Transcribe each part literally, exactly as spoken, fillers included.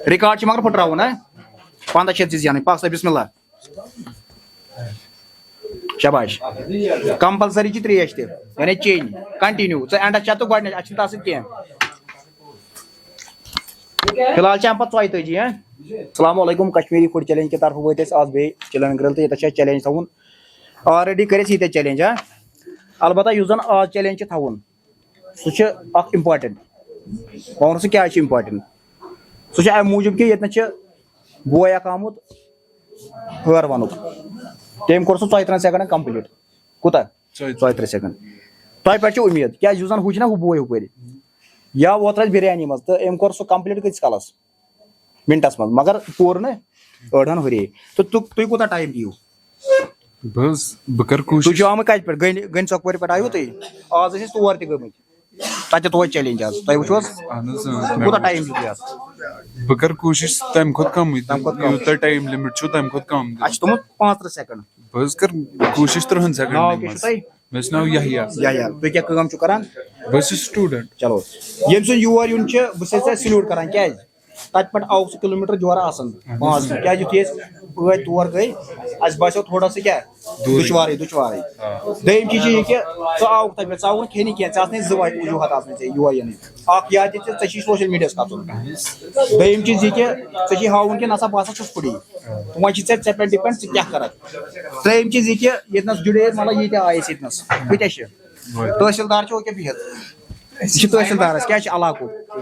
Record چھِ مگر پھٕٹراوُن، ہا؟ پنٛداہ شیٚتھ چھِ زینٕنۍ۔ پَک سا، بسم اللہ۔ شاباش۔ کمپلسری چھِ ترٛیش تہِ، یعنی چیٚنۍ کنٹِنیو۔ ژٕ اینڈس چیٚتھ تہٕ گۄڈٕنیتھ، اَسہِ چھِنہٕ تَتھ سۭتۍ کینٛہہ۔ فی الحال چھِ اَمہِ پَتہٕ ژۄیہِ تٲجی، ہا؟ السلام علیکم، کشمیری فوڈ چیلنج کہِ طرفہٕ وٲتۍ أسۍ آز بیٚیہِ چِلن گرل تہٕ ییٚتٮ۪تھ چھِ اَسہِ چیلنج تھاوُن۔ آلریڈی کٔرۍ اَسہِ ییٖتیٛاہ چیلنج، ہا؟ البتہ یُس زَن آز چیلنج چھِ تھاوُن، سُہ چھُ اکھ امپورٹنٹ۔ بہٕ وَنہٕ سُہ کیٛازِ چھُ امپورٹنٹ۔ سُہ چھُ اَمہِ موٗجوٗب کہِ ییٚتہِ نَس چھُ بوے اکھ آمُت ہٲر وَنُک۔ تٔمۍ کوٚر سُہ ژۄیہِ ترٛہَن سیکنڈن کمپلیٖٹ۔ کوٗتاہ؟ ژۄیہِ ترٛہہ۔ ژۄیہِ ترٛہہ سیکنڈ۔ تۄہہِ پٮ۪ٹھ چھِ اُمید، کیٛازِ یُس زَن ہُہ چھُنہ ہُہ بوے ہُپٲرۍ، یا اوترٕ اَسہِ بِریانی منٛز، تہٕ أمۍ کوٚر سُہ کمپلیٖٹ کۭتِس کالَس؟ مِنٹَس منٛز، مگر پوٗرٕ نہٕ ٲٹھَن ہُرے۔ تہٕ تُہ-، تُہۍ کوٗتاہ ٹایم دِیِو؟ بہٕ حظ، بہٕ کَرٕ کوٗشِش۔ تُہۍ چھِو آمٕتۍ کَتہِ پٮ۪ٹھ؟ گٔنۍ، گٔنۍ ژۄکہٕ پورِ پٮ۪ٹھ آیوٕ تُہۍ؟ آز ٲسۍ أسۍ تور تہِ گٔمٕتۍ۔ تَتہِ تہِ تھوٚو چیلنج آز۔ تۄہہِ وٕچھِو حظ؟ اَہَن حظ، اۭں۔ کوٗتاہ ٹایم دِیِو تُہۍ اَتھ؟ بہٕ کَرٕ کوٗشِش تَمہِ کھۄتہٕ کَمٕے۔ تَمہِ کھۄتہٕ کَم۔ یوٗتاہ ٹایم لِمِٹ چھُ، تَمہِ کھۄتہٕ کَم دِنَس۔ اَسہِ چھِ تھوٚمُت پانٛژھ ترٕٛہ سیکنڈ۔ بہٕ حظ کَرٕ کوٗشِش تٕرٛہَن سیکنڈَن ناو کیٛاہ چھُو منٛز۔ تۄہہِ؟ مےٚ چھُ ناو یحییٰ۔ یحییٰ۔ تُہۍ کیٛاہ کٲم چھِو کَران؟ بہٕ حظ چھُس سٹوٗڈنٛٹ۔ چلو۔ ییٚمۍ سُنٛد یور یُن چھُ، بہٕ چھُس ژےٚ سلیوٹ کَران۔ کیٛازِ؟ تَتہِ پٮ۪ٹھ آوُکھ ژٕ کِلوٗ میٖٹر جورا آسان۔ اَہَن حظ۔ پانٛژھ۔ کیٛازِ یُتھُے أسۍ ٲدۍ تور گٔے، اَسہِ باسیو تھوڑا سا کیٛاہ؟ دوٗرٕے۔ دُشوارٕے، دُشوارٕے۔ آ۔ دوٚیِم چیٖز چھِ یہِ کہِ ژٕ آوُکھ تَتہِ پٮ۪ٹھ، ژٕ آوُکھ نہٕ کھیٚنہِ کینٛہہ، ژےٚ آسنَے زٕ وَتہِ، وجوٗہات آسنَے ژےٚ یور یِنٕکۍ۔ اَکھ یاد تہِ ژےٚ، ژےٚ چھُے سوشَل میٖڈیاہَس کھَسُن۔ دوٚیِم چیٖز یہِ کہِ ژےٚ چھُے ہاوُن کہِ نہ سا بہٕ ہسا چھُس فُڈی۔ وۄنۍ چھِ ژےٚ، ژےٚ پٮ۪ٹھ ڈِپٮ۪نٛڈ ژٕ کیٛاہ کَرَکھ۔ ترٛیٚیِم چیٖز یہِ کہِ ییٚتہِ نَس جُڑے أسۍ، مطلب ییٖتیٛاہ آیہِ أسۍ ییٚتہِ نَس۔ کۭتیٛاہ چھِ؟ تحصیٖلدار چھُ أکیٛاہ بِہِتھ۔ یہِ چھُ تحصیٖلدارَس، کیٛاہ چھُ علاقُک؟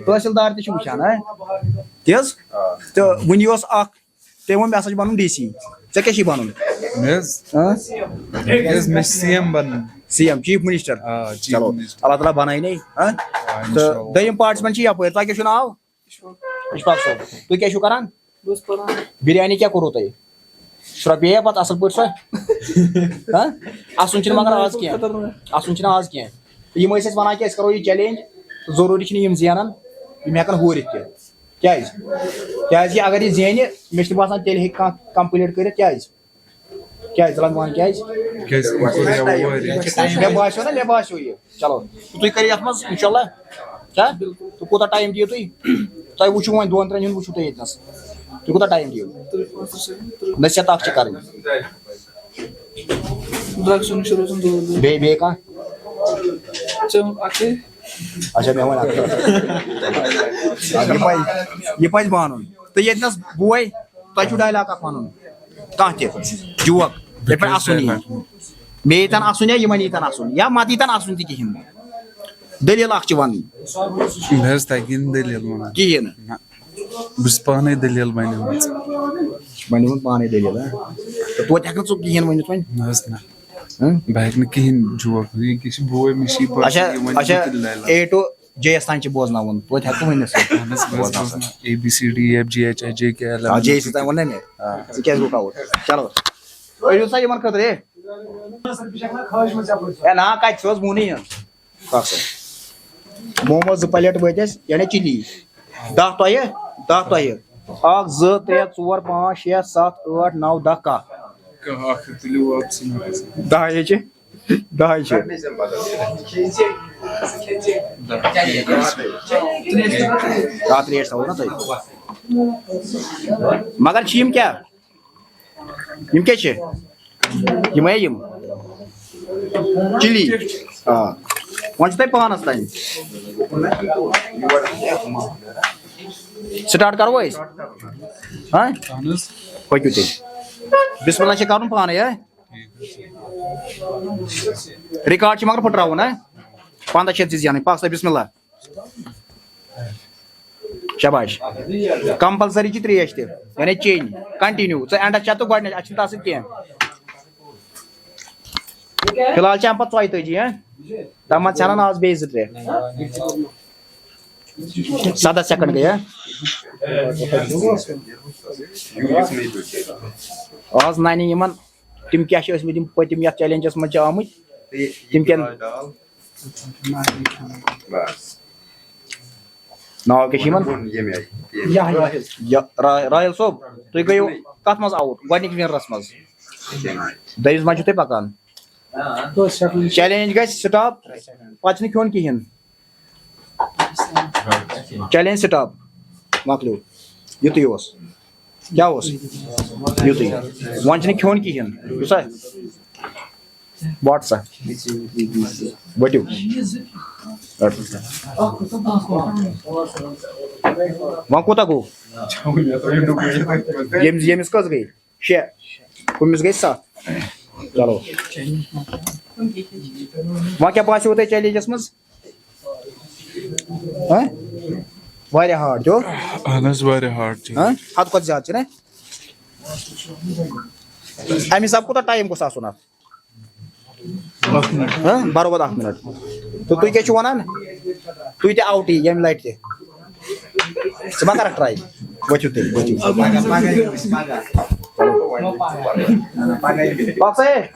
تحصیٖلدار تہِ چھُ وٕچھان، ہا؟ تی حظ؟ تہٕ وٕنہِ اوس اَکھ، تٔمۍ ووٚن مےٚ ہسا چھُ بَنُن ڈی سی۔ ژےٚ کیٛاہ چھُے بَنُن؟ مےٚ حظ؟ ہاں؟ مےٚ حظ، مےٚ چھُ سی ایم بَنُن۔ C M, chief minister. آ، چیف چلو، منسٹر۔ اللہ تعالیٰ بَنٲیِن۔ ہاں؟ آ، تہٕ اِنشاءاللہ۔ دوٚیِم پارٹسپینٹ چھِ یَپٲرۍ، تۄہہِ کیٛاہ چھُو ناو؟ اشفاق صٲب، تُہۍ کیٛاہ چھِو کران؟ بہٕ چھُس پران۔ بِریانی کیٛاہ کوٚروٕ تۄہہِ؟ شرٛۄپے یا پتہٕ اصٕل پٲٹھۍ سۄ؟ ہاں؟ اَسُن چھُنہٕ مگر آز کینٛہہ۔ خطرناک۔ اَسُن چھُنہٕ آز کینٛہہ۔ یِم ٲسۍ اَسہِ وَنان کہِ أسۍ کَرو یہِ چیلنج، ضروٗری چھِنہٕ یِم زینان، یِم ہٮ۪کَن ہوٗرِتھ تہِ۔ کیٛازِ؟ کیٛازِ کہِ اگر یہِ زینہِ، مےٚ چھِنہٕ باسان تیٚلہِ ہیٚکہِ کانٛہہ کمپلیٖٹ کٔرِتھ۔ کیٛازِ؟ کیٛازِ؟ ژٕ وَن کیٛازِ؟ کیٛازِ؟ أمۍ کوٚر یَوٕ واریاہ۔ مےٚ باسیو نہ، مےٚ باسیو یہِ۔ چلو، تُہۍ کٔرِو یَتھ منٛز اِنشاءاللہ۔ کیٛاہ؟ تہٕ کوٗتاہ ٹایم دِیِو تُہۍ؟ تۄہہِ وٕچھِو وۄنۍ دۄن ترٛٮ۪ن ہُنٛد وٕچھِو تُہۍ ییٚتہِ نَس۔ تُہۍ کوٗتاہ ٹایم دِیِو؟ نصیحت اَکھ چھِ کَرٕنۍ۔ درٛاکھ سُنٛد چھُ روزُن دوٗر دوٗر۔ بیٚیہِ، بیٚیہِ کانٛہہ؟ ژےٚ ووٚن اَکھٕے۔ اچھا، مےٚ وَن اَکھ۔ یہِ پَزِ، یہِ پَزِ مانُن۔ تہٕ ییٚتہِ نَس بوے، تۄہہِ چھُو ڈایلاگ اَکھ وَنُن۔ کانٛہہ تہِ۔ جوک۔ ییٚتہِ پٮ۪ٹھ اَسُن یی۔ مےٚ ییٚتٮ۪ن اَسُن یا یِمَن ییٚتٮ۪ن اَسُن۔ یا مَتہٕ ییٚتٮ۪ن اَسُن تہِ کِہیٖنۍ۔ دٔلیٖل اَکھ چھِ وَنٕنۍ۔ مےٚ حظ تَگہِ نہٕ دٔلیٖل وَنُن۔ کِہیٖنۍ نہٕ۔ نہ۔ بہٕ چھُس پانَے دٔلیٖل بَنیومُت۔ بَنیومُت پانَے دٔلیٖل، ہا؟ تہٕ توتہِ ہٮ۪کھ نہٕ ژٕ کِہیٖنۍ ؤنِتھ وۄنۍ؟ نہ حظ نہ۔ ہہ؟ بہٕ ہٮ۪کہٕ نہٕ کِہیٖنۍ جوک، یہِ کہِ چھِ بوے، مےٚ چھِ یہِ پَے، اچھا، یہِ وَنہِ اچھا، بہٕ تہِ لیلہ۔ اے ٹُو جے یَس تام چھِ بوزناوُن، توتہِ ہٮ۪کہٕ ؤنِتھ ژٕ۔ اہن حظ، بہٕ حظ بوزناو۔ بوزناوٕ۔ A B C D, F G H I J K L M. آ، جے یَس تام ووٚن نا مےٚ۔ آ۔ ژٕ کیٛازِ گوٚو کاوُٹ؟ چلو۔ أسۍ چھِ سا یِمَن خٲطرٕ، ہے؟ ہے، نا، کَتہِ چھُ حظ ووٚنُے یہِ؟ اَکھ سا۔ موموز زٕ پلیٹ وٲتۍ اَسہِ، یعنی چِلی۔ دَہ تۄہہِ، دَہ تۄہہِ۔ اَکھ، زٕ، ترٛےٚ، ژور، پانٛژھ، شےٚ، سَتھ، ٲٹھ، نَو، دَہ، کاہ۔ کاہ، اَکھ تُلِو واپسٕے نہ۔ دَہَے چھِ، دَہَے چھِ۔ دَہ۔ آ، ترٛیش تھاوو نا تُہۍ۔ مگر چھِ یِم کیٛاہ؟ یِم کیٛاہ چھِ؟ یِمے یِم۔ چِلی۔ آ۔ وۄنۍ چھُ تۄہہِ پانَس تام۔ سٹارٹ کَرو أسۍ؟ ہاں؟ اہن حظ۔ پٔکِو تیٚلہِ۔ بسم اللہ چھِ کَرُن پانَے، ہا؟ ریکارڈ چھِ مگر پھٕٹراوُن، ہا؟ پنٛداہ شیٚتھ چھِ زینٕنۍ۔ پَک سا، بسم اللہ۔ شاباش۔ کمپلسری چھِ ترٛیش تہِ، یعنی چیٚنۍ، کنٹِنیو۔ ژٕ اینڈس چیٚتھ تہٕ گۄڈٕنیتھ، اَسہِ چھُنہٕ تَتھ سۭتۍ کینٛہہ۔ فی الحال چھِ اَمہِ پَتہٕ ژۄیہِ تٲجی، ہا؟ تَمہِ منٛز ژھٮ۪نَن آز بیٚیہِ زٕ ترٛےٚ۔ سَداہ سیکنڈ گٔے، ہا؟ آز نَنہِ یِمَن تِم کیٛاہ چھِ ٲسۍمٕتۍ، یِم پٔتِم یَتھ چیلنجَس منٛز چھِ آمٕتۍ، تِم کیٛاہ بس۔ ناو کیٛاہ چھُ یِمن؟ ووٚن ییٚمہِ آیہِ۔ یا، را-، راحل صٲب، تُہۍ گٔیِو کتھ منٛز آوُٹ؟ گۄڈٕنِکِس ونرس منٛز۔ دوٚیمِس منٛز چھِو تُہۍ پکان۔ چیلنج گژھِ سٹاپ، پتہٕ چھُنہٕ کھیوٚن کِہیٖنۍ۔ چیلنج سٹاپ، مۄکلیو۔ یُتُے اوس۔ کیٛاہ اوس؟ یُتُے۔ وۄنۍ چھُنہٕ کھیوٚن کِہیٖنۍ۔ بوٗزتھا؟ واٹ سا؟ ؤٹِو۔ وۄنۍ کوٗتاہ گوٚو؟ ییٚمِس، ییٚمِس کٔژ گٔے؟ شےٚ۔ کٔمِس گٔے ستھ؟ چلو۔ وۄنۍ کیٛاہ باسیو تۄہہِ چیلنجس منٛز؟ ہاں؟ واریاہ ہارڈ چھُ۔ اہن حظ، واریاہ ہارڈ چھُ۔ ہاں؟ حد کھۄتہٕ زیادٕ چھُ نا؟ اَمہِ حساب کوٗتاہ ٹایم گوٚژھ آسُن اَتھ؟ اکھ منٹ۔ ہاں؟ برابر اکھ منٹ۔ تہٕ تُہۍ کیٛاہ چھِو وَنان؟ تُہۍ تہِ آوُٹٕے ییٚمہِ لٹہِ تہِ۔ ژٕ ما کَرَکھ ٹراے؟ ؤتھِو تیٚلہِ، ؤتھِو۔ پَکھ سا ہے۔